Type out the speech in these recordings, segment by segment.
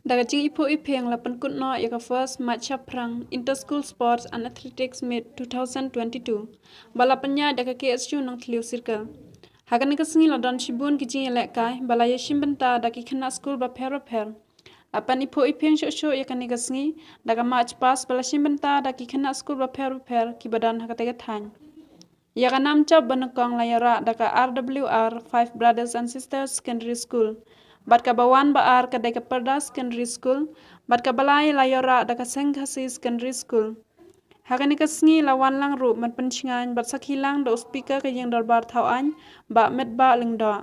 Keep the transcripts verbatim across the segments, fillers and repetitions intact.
Da ka jingiphuh iphieng la pynkut noh ïa ka first Mait Shaphrang Inter School Sports and Athletics Meet two thousand twenty-two, ba la pynïaid da ka K S U Nongthliew Circle. Ha kane ka sngi la don shibun ki jingïalehkai ba la ïashim bynta da ki khynnah skul bapher bapher. La pyniphuh iphieng shuh shuh ïa kane ka sngi da ka march past ba la shim bynta da ki khynnah skul bapher bapher kiba don ha katei ka thaiñ. Ïa ka nam jop ba nyngkong la ïarah da ka R W R Five Brothers and Sisters Secondary School. Bad kaba wan ba ar ka dei ka Pyrda Secondary School. Bad kaba lai la ïarah da ka Seng Khasi Secondary School. Ha kane ka sngi la wan lang ruh ban pynshngaiñ bad sakhi lang da u Speaker ka Ïing Dorbar Thaw Aiñ, Bah Metbah Lyngdoh.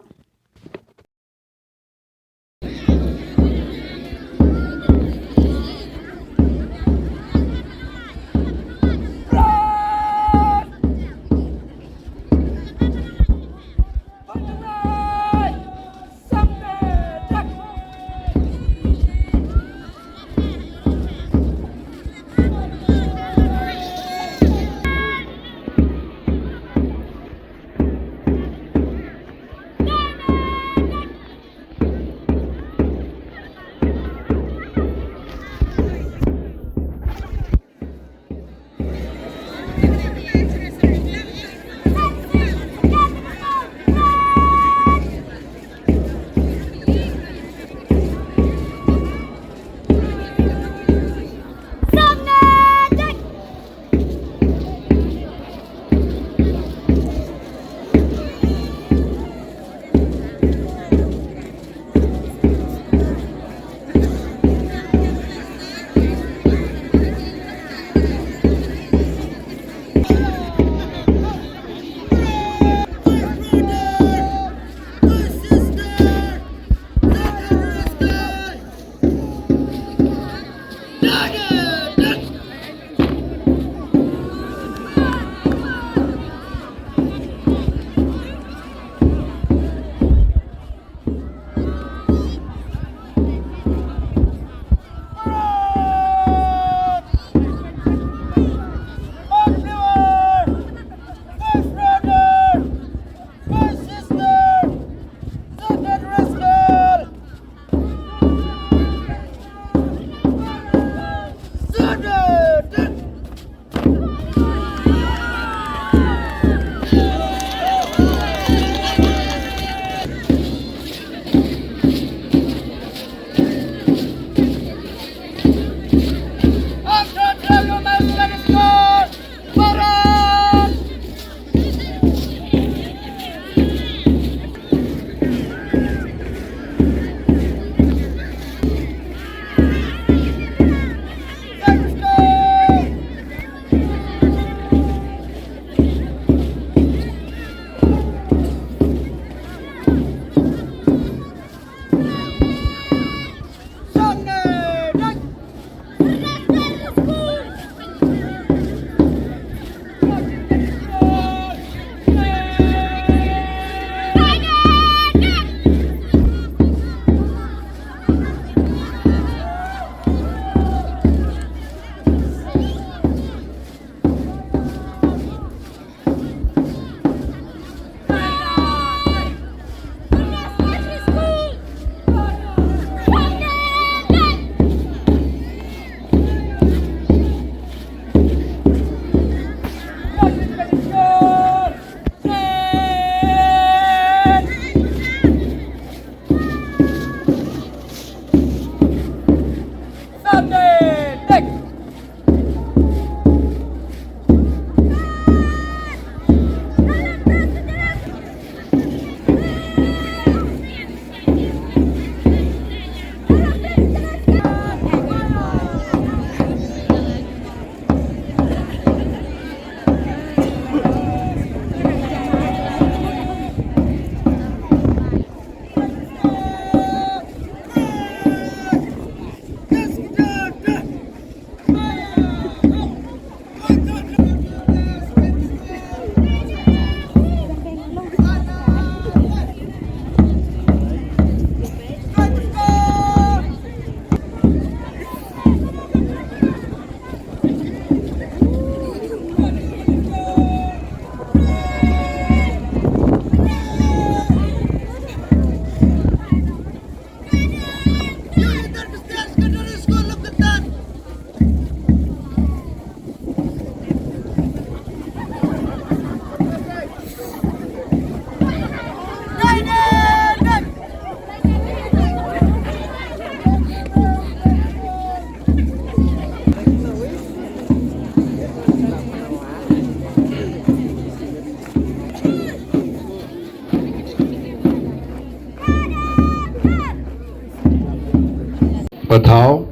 Pathaw,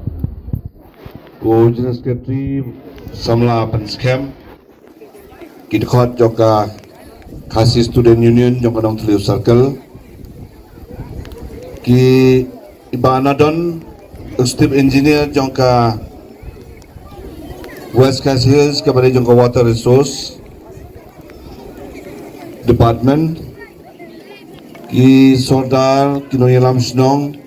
ko General Secretary, samla pynskhem, ki dkhot jong ka Khasi Student Union jong ka Nongthyriew Circle, ki, i Bah Nadon, Executive Engineer jong ka West Khasi Hills, kaba dei jong ka Water Resource Department, ki sordar, ki nongïalam shnong,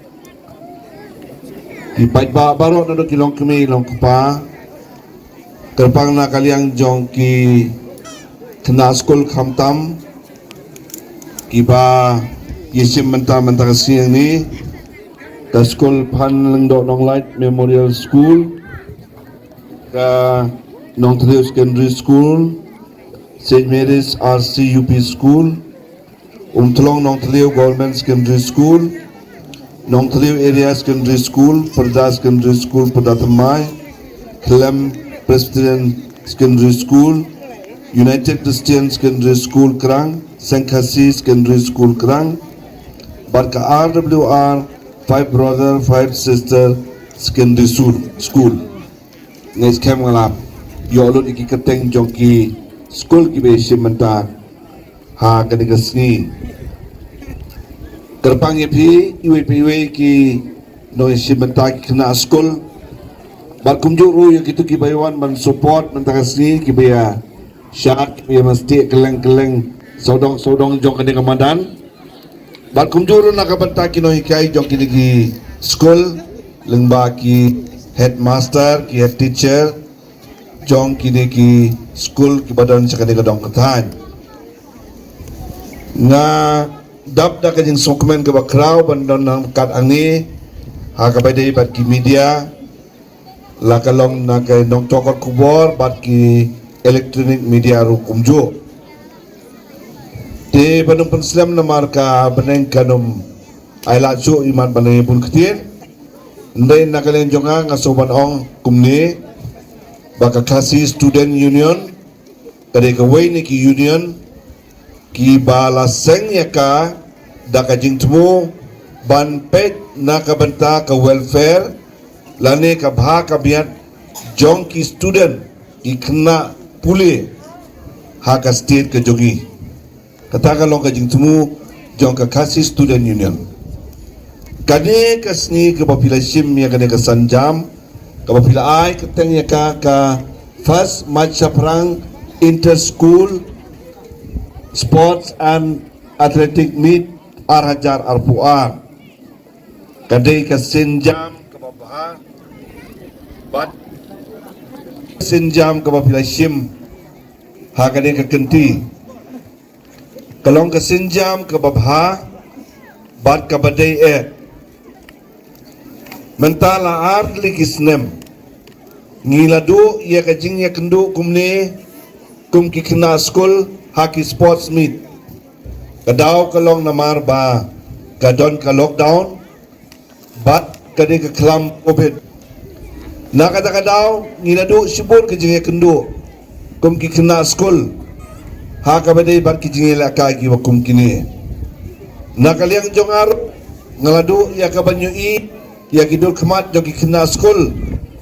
ki paidbah baroh naduh ki longkmie longkpa, kyrpang na ka liang jong ki khynnah skul khamtam kiba ïashim bynta mynta ka sngi hangne, ka skul Phan Lyngdoh Nonglait Memorial School, ka Nongthyriew Secondary School, Saint Mary's R C U P School, Umtlong Nongthyriew Government Secondary School, Nongthyriew Area Secondary School, Pyrda Secondary School, Pyrda Thymmai, Khlem Presbyterian Secondary School, United Christian Secondary School Krang, Seng Khasi Secondary School Krang, bad ka R W R Five Brother Five Sister Secondary School. School. Ngi skhem ngi la ïoh lut ïa ki kyrteng jong ki skul kiba ïashim bynta ha kane ka sngi. Kyrpang ïa phi iwei pa iwei ki nongïashim bynta, ki khynnah skul, bad kumjuh ruh ïa kito kiba ïawan ban support mynta ka sngi, kiba ïa shad, kiba ïa masti kylleng kylleng sawdong sawdong jong kane ka madan. Bad kumjuh ruh na ka bynta ki nonghikai jong kine ki skul, lyngba ki headmaster, ki head teacher jong kine ki skul kiba don sha kane ka dong ka thaiñ. Nga dap da ka jingsngewkmen kaba khraw ban don ryngkat hangne ha kaba ïadei bad ki media, la ka long na ka nongthoh khubor bad ki electronic media ruh kumjuh. Te ban ym pynslem namar ka bneng kan ym ailad shuh imat ban ïa bun ktien. Hynrei na ka liang jong nga nga sngewbha ban ong kumne, ba ka Khasi Student Union ka dei kawei na ki union kiba la seng ïa ka da ka jingthmu ban peit na ka bynta ka welfare lane ka bha ka biang jong ki student, ki khynnah pule ha ka state ka jong ngi. Kata ka long ka jingthmu jong ka Khasi Student Union. Kane ka sngi kaba phi la shim ïa kane ka sanjam, kaba phi la ai kyrteng ïa ka ka First Machaphrang Inter School Sports and Athletic Meet ar hajar arphew ar. Ka dei ka sienjam kaba bha bad sienjam kaba phi la shim ha kane ka kynti. Ka long ka sienjam kaba bha bad kaba dei eh. Mynta la ar tylli ki snem ngi la duh ïa ka jingïakynduh kumne kum ki khynnah skul ha ki sports meet. Ka daw ka long namar ba ka don ka lockdown bad ka dei ka khlam covid. Na kata ka daw ngi la duh shibun ka jingïakynduh kum ki khynnah skul ha kaba dei bad ki jingïalehkai kiba kum kine. Na ka liang jong nga ruh nga la duh ïa ka ban ïohi ïa ki dur khmat jong ki khynnah skul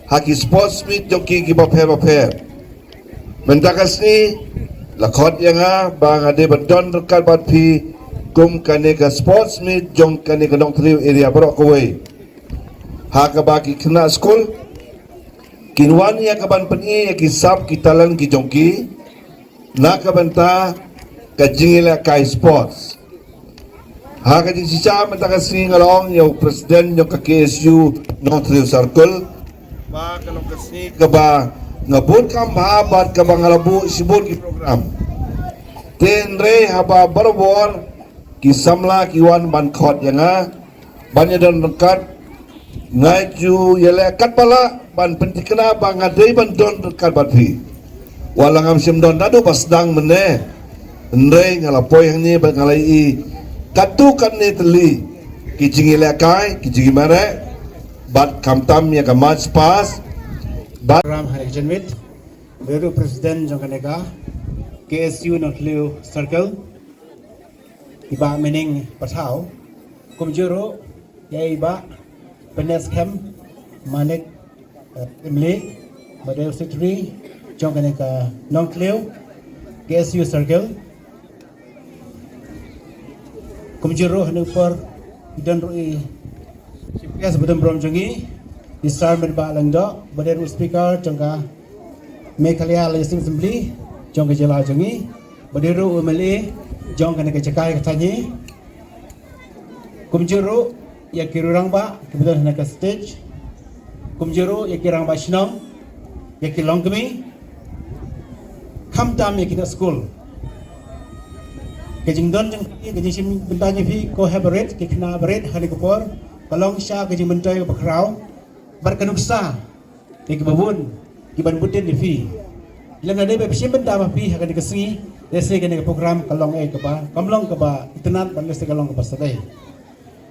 ha ki sports meet jong ki kiba pher bapher. Mynta ka sngi la khot ïa nga ba nga dei ban don ryngkat bad phi kum kane ka sports meet jong kane ka Nongthyriew area baroh kawei. Ha kaba ki khynnah skul kin wan ïa ka ban pyni ïa ki sap ki talent ki jong ki na ka bynta ka jingïalehkai sports. Ha ka jingshisha mynta ka sngi nga la ong ïa u president jong ka K S U Nongthyriew Circle ba ka long ka sngi kaba nga bud kam bha bad kaba nga la buh shibun ki program. Te hynrei haba barabor ki samla ki wan ban khot ïa nga ban ïadon ryngkat, nga ju ïaleh katba lah ban pynthikna ba nga dei ban don ryngkat bad phi. Wat la ngam shym don naduh ba sdang mynne, hynrei nga la poi hangne bad nga la ïohi katto katne tylli ki jingïalehkai, ki jingïamareh bad khamtam ïa ka march past bad Ram Hari Janmit, Bureau President jong kane ka K S U Nongthyriew Circle. I Bah Mening Pathaw, kumjuh ruh ïa i Bah Penes Khem, Manik, eh, Imli, ba dei u Secretary jong kane ka Nongthliew K S U Circle. Kumjuh ruh ha kane ka por, i don ruh i Chief Guest ba don burom jong ngi, i Sir Metbah Lyngdoh, ba dei ruh u Speaker jong ka Meghalaya Legislative Assembly jong ka jylla jong ngi, ba dei ruh u M L A jong kane ka jaka ïa ka thaiñ hi. Kumjuh ruh ïa ki rangbah kiba don ha kane ka stage. Kumjuh ruh ïa ki rangbah shnong, ïa ki longkmie, khamtam ïa ki nongshun skul. Ka jingdon jong phi, ka jingshim bynta jong phi, ko heh barit, ki khynnah barit ha kane ka por, ka long sha ka jingbynta kaba khraw bad ka nuksa ïa kiba bun kiban bud dien ïa phi. Lymne lada ba phi shim bynta ma phi ha kane ka sngi, lehse kane ka program ka long ei kaba, kam long kaba itynnad bad lehse ka long kaba sadei.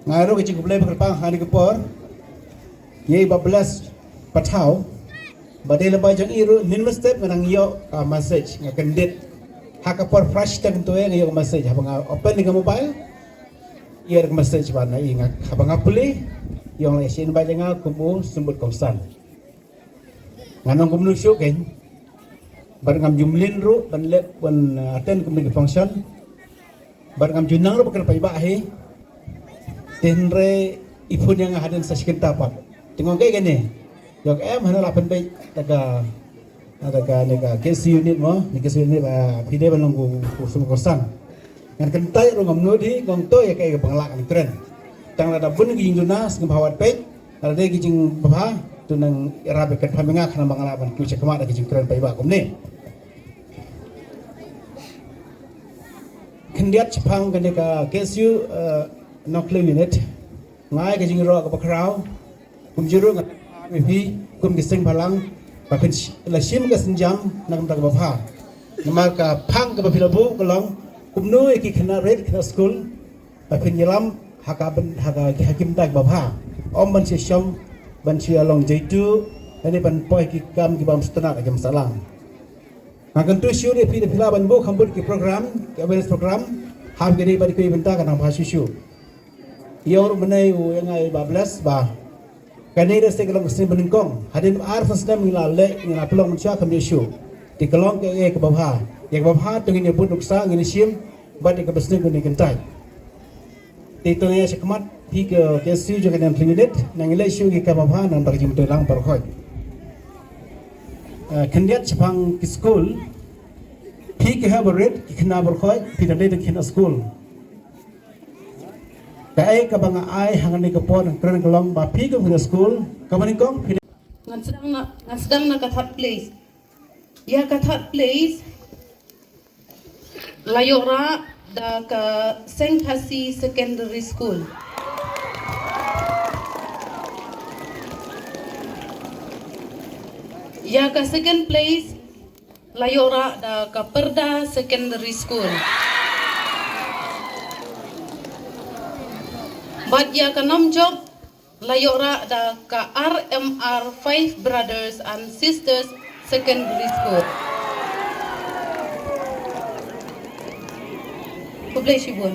Nga ai ruh ka jingkhublei ba kyrpang ha kane ka por ïa i Bah Bless Pathaw, ba dei lyngba jong i ruh mynstep nga nang ïoh ka message, nga kyndit ha ka por phra shi tyngka, nga ïoh ka message haba nga open ïa ka mobile. Ïa ka message ba na i, nga haba nga pule, ïa nga la ïa shisien ba ïa nga kum u symbud kongsan. Ngan ong kumno shuh kein. Bad ngam ju mlien ruh ban leh ban, uh, attend kumne ki function. Bad ngam ju nang ruh ba kren paidbah hi. Te hynrei i phone ïa nga hadien sa shi kynta pat. Te nga ong kaei kane. Ïa ka em hana la pynbeit da ka, da ka ne ka K S U unit mo, ne K S U unit ba phi dei ban long u, u, u, u kongsan. Ngan kyntait ruh ngam nud hi, nga ong to ïa kaei kaba nga lah ngan kren. Tang lada bun ki jingduna sngewbha wat peit, lada dei ki jingbha to nang ïarap ïa ka, phah ïa nga khnang ba nga lah ban kiew shakhmat da ki jingkren paidbah kumne. Khyndiat shaphang kane ka K S U, eh, Nongthliew unit. Nga ai ka jingïaroh kaba khraw. Kumjuh ruh nga ong ïa phi kum ki seng bhalang ba phin sh-, la shim ka sienjam na ka bynta kaba bha. Namar ka phang kaba phi la buh ka long kumno ïa ki khynnah rit khynnah skul ba phin ïalam ha ka byn-, ha ka, ha ki bynta kiba bha. Ym ban shu shong, ban shu ïalong jaituh, lane ban poi ki kam ki bym sngewtynnat ha ki bym sahlang. Nga kyntu shuh ïa phi da phi lah ban buh kham bun ki program, ki awareness program, ha kine bad ki bynta ka nang bha shuh shuh. Ïa u ruh mynne u ïa nga i Bah Bless ba kane da sdang ka long ka snem banyngkong. Hadien ar san snem ngi la leh, ngi la pynlong mynshuwa kam ïoh shuh. Te ka long kaei kaba bha. Ïa kaba bha to ngin ïa bud nuksa, ngin ïa shim bad ïa kaba sdang ngin ïa kyntait. Te to ïa shakhmat phi ka K S U jong ka Nongthliew unit, nang leh shuh ki kaba bha nang bad ka jingmyntoi lang baroh khoit. Eh, khyndiat shaphang ki skul, phi ki heh barit, ki khynnah baroh khoit, phi dang dei tang ki khynnah skul. Kaei kaba nga ai hangne ka por ngan kren ka long ba phi kum ki khynnah skul, kaba nyngkong phi. Ngan sdang na, ngan sdang na ka third place. Ïa ka third place la ïoh rah da ka Seng Khasi Secondary School. Ïa ka second place la ïoh rah da ka Pyrda Secondary School. Bad ïa ka nam jop la ïoh rah da ka R M R Five Brothers and Sisters Secondary School. Khublei shibun.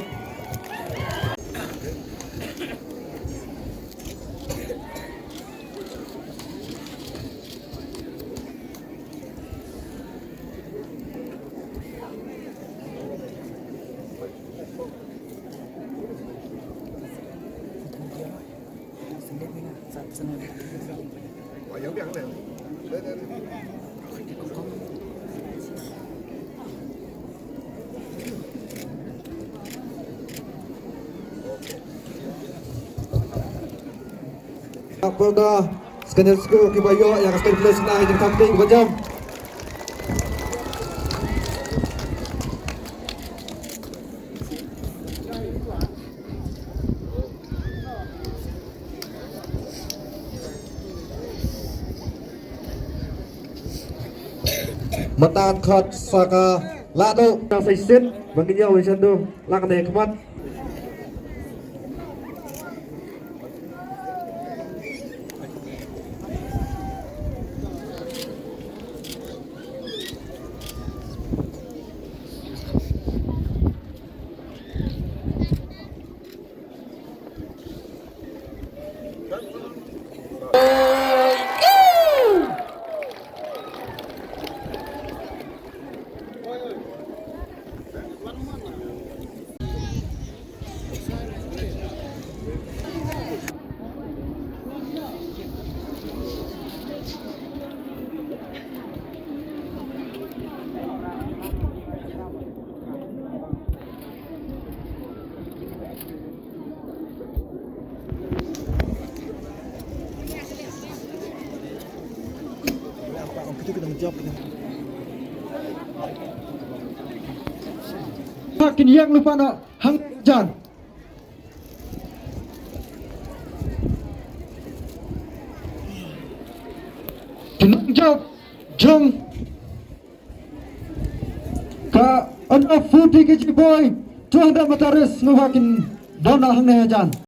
Pyrda Secondary School kiba ïoh ïa ka second place na ka jingthaw kti kaba jam. Mynta khot sa ka la dok ka sa shisien ba ngin ïoh wei sha dong la ka dei khmat. Kin ïeng lypa noh hangne hajan. Ki nongjop jong ka under forty K G boy, two hundred meter race, nga kwah kin don hangne hajan.